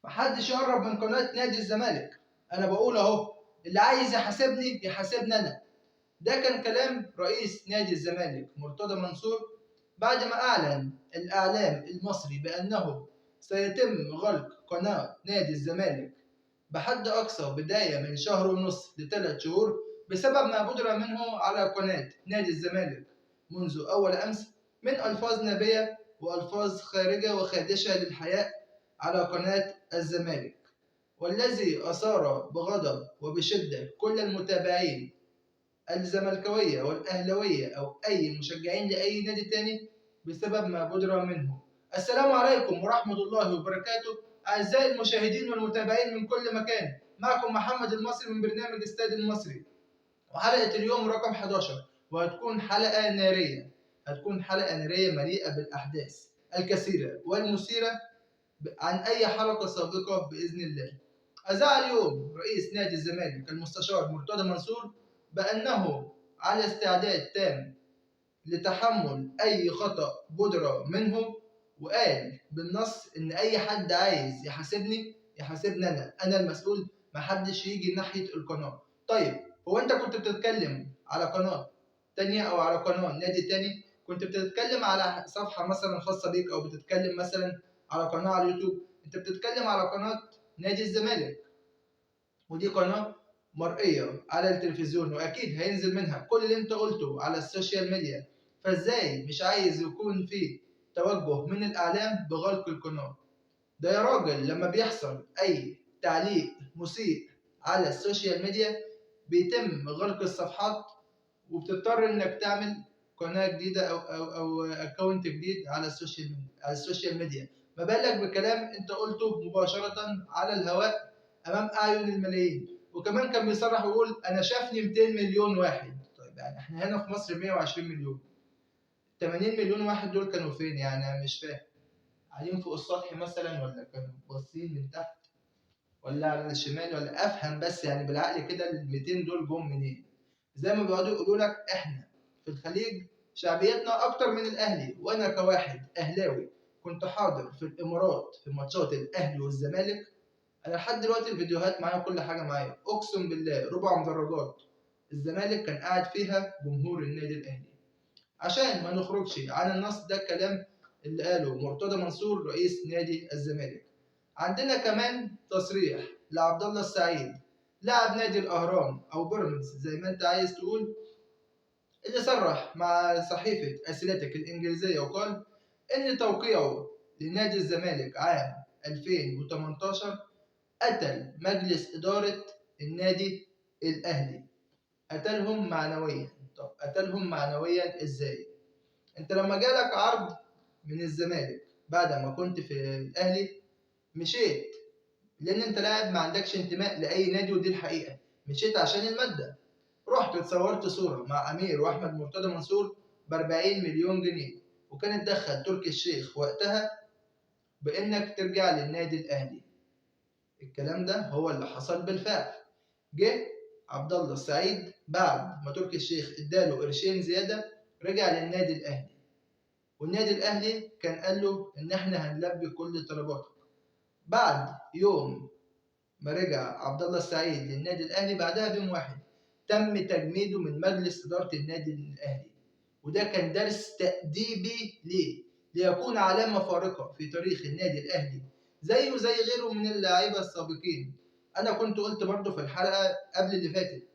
محدش يقرب من قناة نادي الزمالك. أنا بقول أهو، اللي عايز يحاسبني يحاسبني أنا. ده كان كلام رئيس نادي الزمالك مرتضى منصور بعد ما أعلن الإعلام المصري بأنه سيتم غلق قناة نادي الزمالك بحد أقصى بداية من 1.5 شهر ل3 شهور بسبب ما بدر منه على قناة نادي الزمالك منذ أول أمس من ألفاظ نابية وألفاظ خارجة وخادشة للحياء على قناة الزمالك، والذي أثار بغضب وبشدة كل المتابعين الزملكاوية والأهلاوية أو أي مشجعين لأي نادي تاني بسبب ما بدر منه. السلام عليكم ورحمة الله وبركاته أعزائي المشاهدين والمتابعين من كل مكان، معكم محمد المصري من برنامج استاد المصري، وحلقة اليوم رقم 11، وهتكون حلقة نارية، هتكون حلقة نارية مليئة بالأحداث الكثيرة والمثيرة عن أي حلقة سابقة بإذن الله. أذاع اليوم رئيس نادي الزمالك المستشار مرتضى منصور بأنه على استعداد تام لتحمل أي خطأ بدر منه، وقال بالنص إن أي حد عايز يحاسبني يحاسبني أنا، أنا المسؤول، محدش يجي ناحية القناة. طيب هو أنت كنت بتتكلم على قناة تانية أو على قناة نادي تاني؟ كنت بتتكلم على صفحة مثلا خاصة بيك، أو بتتكلم مثلا على قناة على اليوتيوب؟ أنت بتتكلم على قناة نادي الزمالك، ودي قناة مرئية على التلفزيون، وأكيد هينزل منها كل اللي أنت قلته على السوشيال ميديا. فإزاي مش عايز يكون في توجه من الإعلام بغلق القناة؟ ده يا راجل لما بيحصل أي تعليق مسيء على السوشيال ميديا بيتم غلق الصفحات، وبتضطر إنك تعمل قناة جديدة أو account جديد على السوشيال ميديا. ما بالك بكلام أنت قلته مباشرة على الهواء أمام أعين الملايين. وكمان كان بيصرح ويقول أنا شافني 200 مليون واحد. طيب يعني إحنا هنا في مصر 120 مليون، 80 مليون واحد دول كانوا فين؟ يعني أنا مش فاهم، قاعدين فوق السطح مثلا، ولا كانوا باصين من تحت، ولا على الشمال، ولا أفهم بس يعني بالعقل كده ال 200 دول جم منين؟ زي ما بيقعدوا يقولوا لك إحنا في الخليج شعبيتنا أكتر من الأهلي، وأنا كواحد أهلاوي كنت حاضر في الإمارات في ماتشات الأهلي والزمالك، أنا لحد دلوقتي الفيديوهات معايا وكل حاجة معايا، أقسم بالله ربع مدرجات الزمالك كان قاعد فيها جمهور النادي الأهلي. عشان ما نخرجش عن النص، ده الكلام اللي قاله مرتضى منصور رئيس نادي الزمالك. عندنا كمان تصريح لعبد الله السعيد لاعب نادي الأهرام أو بيراميدز زي ما أنت عايز تقول، اللي صرح مع صحيفة أثليتيك الإنجليزية وقال إن توقيعه لنادي الزمالك عام 2018 قتل مجلس إدارة النادي الأهلي، قتلهم معنويا. طب قتلهم معنويا إزاي؟ أنت لما جالك عرض من الزمالك بعد ما كنت في الأهلي مشيت، لأن أنت لاعب ما عندكش انتماء لأي نادي، ودي الحقيقة، مشيت عشان المادة. رحت اتصورت صورة مع أمير وأحمد مرتضى منصور ب40 مليون جنيه، وكان اتدخل تركي الشيخ وقتها بإنك ترجع للنادي الأهلي. الكلام ده هو اللي حصل بالفعل. جه عبد الله السعيد بعد ما تركي الشيخ اداله قرشين زيادة رجع للنادي الأهلي، والنادي الأهلي كان قال له إن إحنا هنلبي كل طلباتك. بعد يوم ما رجع عبد الله السعيد للنادي الأهلي بعدها بيوم واحد تم تجميده من مجلس إدارة النادي الأهلي، وده كان درس تأديبي ليه ليكون علامة فارقة في تاريخ النادي الأهلي زيه زي غيره من اللاعيبة السابقين. أنا كنت قلت برضو في الحلقة قبل اللي فاتت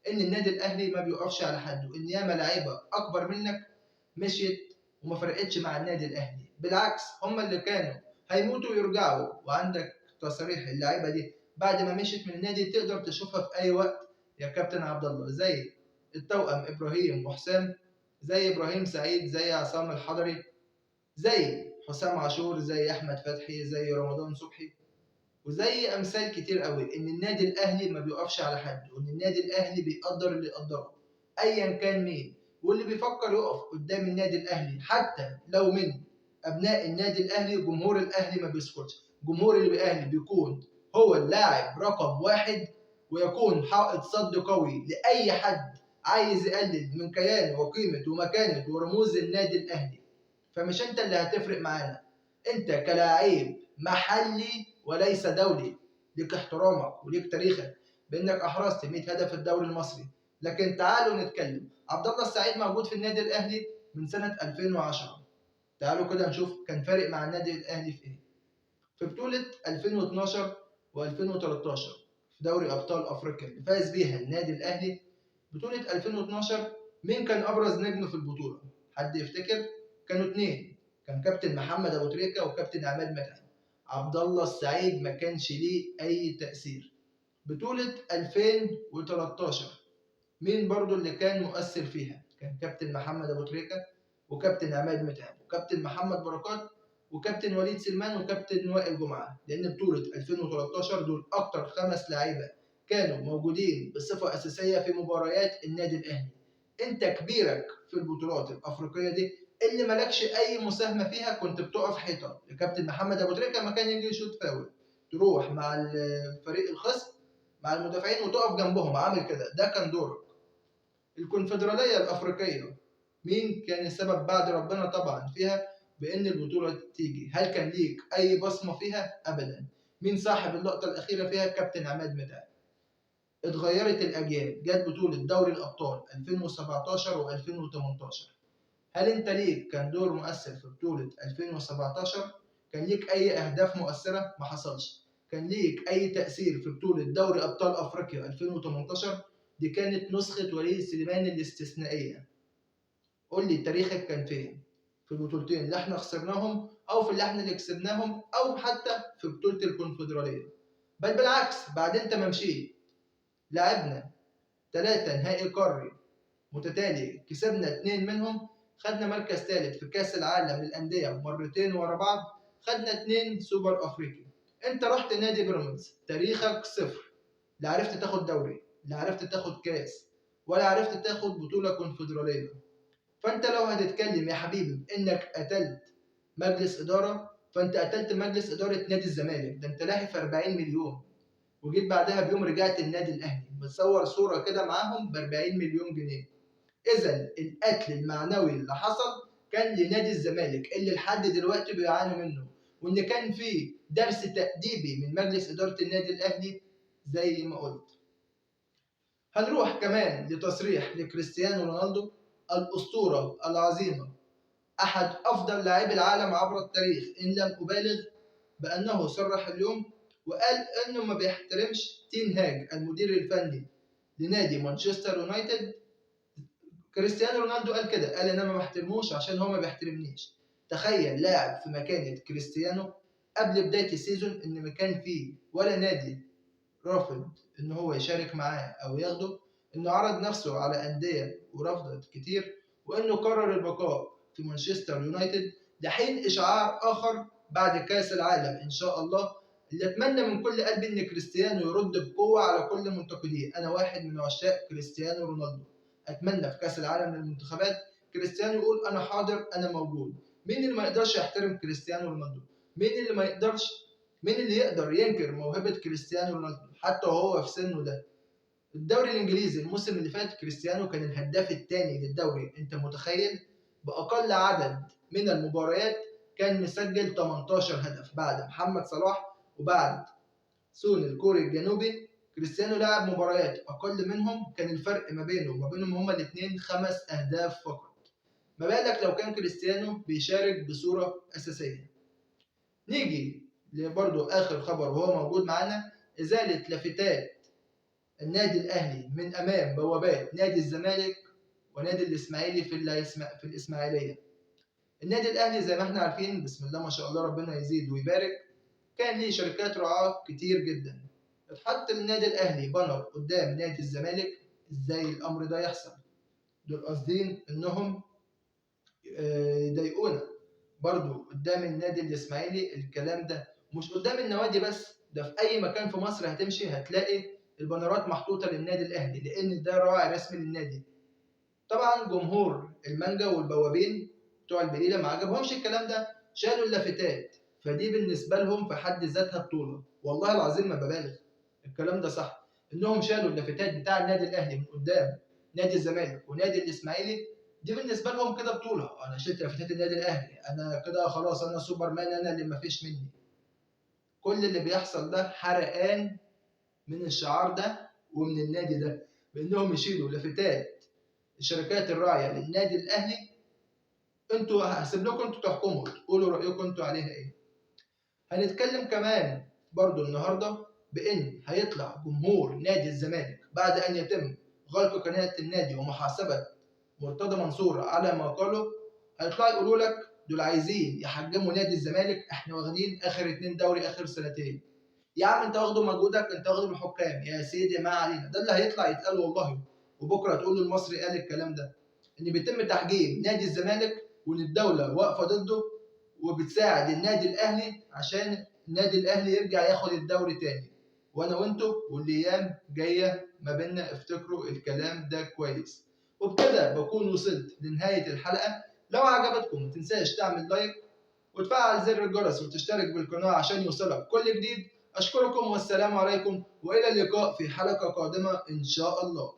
إن النادي الأهلي ما بيقفش على حد، وإن ياما لعيبة أكبر منك مشيت وما فرقتش مع النادي الأهلي، بالعكس هم اللي كانوا هيموتوا ويرجعوا. وعندك تصاريح اللعيبة دي بعد ما مشيت من النادي تقدر تشوفها في أي وقت يا كابتن عبد الله، زي التوأم إبراهيم وحسام، زي إبراهيم سعيد، زي عصام الحضري، زي حسام عاشور، زي أحمد فتحي، زي رمضان صبحي، وزي أمثال كتير قوي. إن النادي الأهلي ما بيقفش على حد، وإن النادي الأهلي بيقدر اللي يقدره أيا كان مين، واللي بيفكر يقف قدام النادي الأهلي حتى لو من أبناء النادي الأهلي، جمهور الأهلي ما بيسكتش. جمهور الأهلي بيكون هو اللاعب رقم 1، ويكون حائط صد قوي لأي حد عايز يقلل من كيان وقيمة ومكانة ورموز النادي الأهلي. فمش أنت اللي هتفرق معانا، أنت كلاعب محلي وليس دولي. ليك احترامك وليك تاريخك بانك احرزت 100 هدف في الدوري المصري. لكن تعالوا نتكلم، عبد الله السعيد موجود في النادي الاهلي من سنة 2010. تعالوا كده نشوف كان فارق مع النادي الاهلي في ايه. في بطوله 2012 و2013 في دوري ابطال افريقيا اللي فاز بيها النادي الاهلي، بطوله 2012 مين كان ابرز نجم في البطولة؟ حد يفتكر؟ كانوا 2، كان كابتن محمد ابو تريكه وكابتن عماد متعب. عبد الله السعيد ما كانش ليه اي تاثير. بطوله 2013 مين برضو اللي كان مؤثر فيها؟ كان كابتن محمد ابو تريكه وكابتن عماد متعب وكابتن محمد بركات وكابتن وليد سلمان وكابتن وائل جمعه، لان بطوله 2013 دول اكتر 5 لعيبة كانوا موجودين بصفة اساسية في مباريات النادي الاهلي. انت كبيرك في البطولات الافريقية دي اللي مالكش اي مساهمة فيها، كنت بتقف حيطة لكابتن محمد ابو تريكه ما كان يجي يشوط فاول، تروح مع الفريق الخصم مع المدافعين وتقف جنبهم عامل كده، ده كان دورك. الكونفدراليه الافريقية مين كان السبب بعد ربنا طبعا فيها بان البطولة تيجي؟ هل كان ليك اي بصمة فيها؟ ابدا. مين صاحب اللقطة الاخيرة فيها؟ كابتن عماد متعب. اتغيرت الاجيال، جت بطوله دوري الابطال 2017 و2018. هل انت ليك كان دور مؤثر في بطوله 2017؟ كان ليك اي اهداف مؤثرة؟ ما حصلش. كان ليك اي تاثير في بطوله دوري ابطال افريقيا 2018؟ دي كانت نسخه وليد سليمان الاستثنائية. قول لي تاريخك كان فين؟ في البطولتين اللي احنا خسرناهم او في اللي احنا اللي كسبناهم او حتى في بطوله الكونفدراليه. بل بالعكس، بعد انت ما مشيت لعبنا 3 نهائي قاري متتالي، كسبنا 2 منهم، خدنا مركز ثالث في كاس العالم للاندية مرتين ورا بعض، خدنا 2 سوبر افريقي. انت رحت نادي بيراميدز تاريخك صفر، لا عرفت تاخد دوري، لا عرفت تاخد كاس، ولا عرفت تاخد بطوله كونفدراليه. فانت لو هتتكلم يا حبيبي انك قتلت مجلس ادارة، فانت قتلت مجلس ادارة نادي الزمالك، ده انت لاهي في 40 مليون، وجيت بعدها بيوم رجعت النادي الاهلي بتصور صوره كده معاهم ب 40 مليون جنيه. اذا القتل المعنوي اللي حصل كان لنادي الزمالك اللي لحد دلوقتي بيعانوا منه، وان كان في درس تأديبي من مجلس ادارة النادي الاهلي زي ما قلت. هنروح كمان لتصريح لكريستيانو رونالدو الأسطورة العظيمة، أحد أفضل لاعبي العالم عبر التاريخ إن لم أبالغ، بأنه صرح اليوم وقال إنه ما بيحترمش تين هاج المدير الفني لنادي مانشستر يونايتد. كريستيانو رونالدو قال كده، قال إن أنا ما بحترموش عشان هو ما بيحترمنيش. تخيل لاعب في مكانة كريستيانو قبل بداية ال season إن ما كان فيه ولا نادي رافض إن هو يشارك معاه أو ياخده، إنه عرض نفسه على أندية ورفضت كتير، وإنه قرر البقاء في مانشستر يونايتد لحين إشعار آخر بعد كأس العالم إن شاء الله. اللي أتمنى من كل قلبي إن كريستيانو يرد بقوة على كل منتقديه. أنا واحد من عشاق كريستيانو رونالدو، أتمنى في كأس العالم للمنتخبات كريستيانو يقول أنا حاضر، أنا موجود. مين اللي ما يقدرش يحترم كريستيانو رونالدو؟ مين اللي ما يقدرش؟ مين اللي يقدر ينكر موهبة كريستيانو رونالدو حتى وهو في سنة ده؟ الدوري الانجليزي الموسم اللي فات كريستيانو كان الهداف الثاني للدوري، انت متخيل؟ باقل عدد من المباريات كان مسجل 18 هدف بعد محمد صلاح وبعد سون الكوري الجنوبي. كريستيانو لعب مباريات اقل منهم، كان الفرق ما بينه وما بينهم هما الاثنين 5 اهداف فقط. ما بالك لو كان كريستيانو بيشارك بصورة اساسية. نيجي برضو اخر خبر وهو موجود معانا، ازالة لافتات النادي الاهلي من امام بوابات نادي الزمالك ونادي الاسماعيلي في الاسماعيلية. النادي الاهلي زي ما احنا عارفين بسم الله ما شاء الله ربنا يزيد ويبارك، كان ليه شركات رعاة كتير جدا. اتحط النادي الاهلي بانر قدام نادي الزمالك، ازاي الامر ده يحصل؟ دول قاصدين انهم يضايقونا. برضو قدام النادي الاسماعيلي الكلام ده، مش قدام النوادي بس، ده في اي مكان في مصر هتمشي هتلاقي البانرات محطوطة للنادي الاهلي، لان ده راعي رسمي للنادي. طبعا جمهور المانجا والبوابين بتوع البليله ما عجبهمش الكلام ده، شالوا اللافتات. فدي بالنسبة لهم في حد ذاتها بطوله، والله العظيم ما ببالغ، الكلام ده صح، انهم شالوا اللافتات بتاع النادي الاهلي من قدام نادي الزمالك ونادي الاسماعيلي، دي بالنسبة لهم كده بطوله. انا شلت لافتات النادي الاهلي، انا كده خلاص، انا سوبرمان، انا اللي ما فيش مني. كل اللي بيحصل ده حرقان من الشعار ده ومن النادي ده، بانهم يشيلوا لافتات الشركات الراعيه للنادي الاهلي. انتوا هسيب لكم انتوا تحكموا، تقولوا رايكم انتوا عليها ايه. هنتكلم كمان برضو النهارده بان هيطلع جمهور نادي الزمالك بعد ان يتم غلق قناة النادي ومحاسبه مرتضى منصور على ما قاله، هيطلعوا يقولوا لك دول عايزين يحجموا نادي الزمالك، احنا واخدين اخر 2 دوري اخر سنتين. يا عم انت واخده مجهودك، انت واخده من الحكام يا سيدي، ما علينا. ده اللي هيطلع يتقال والله، وبكره تقول المصري قال الكلام ده، ان بيتم تحجيم نادي الزمالك وان الدولة واقفة ضده وبتساعد النادي الاهلي عشان النادي الاهلي يرجع ياخد الدوري تاني. وانا وانتوا والايام جاية ما بينا، افتكروا الكلام ده كويس. وبكده بكون وصلت لنهاية الحلقة. لو عجبتكم ما تنساش تعمل لايك وتفعل زر الجرس وتشترك بالقناة عشان يوصلك كل جديد. اشكركم والسلام عليكم، والى اللقاء في حلقة قادمة ان شاء الله.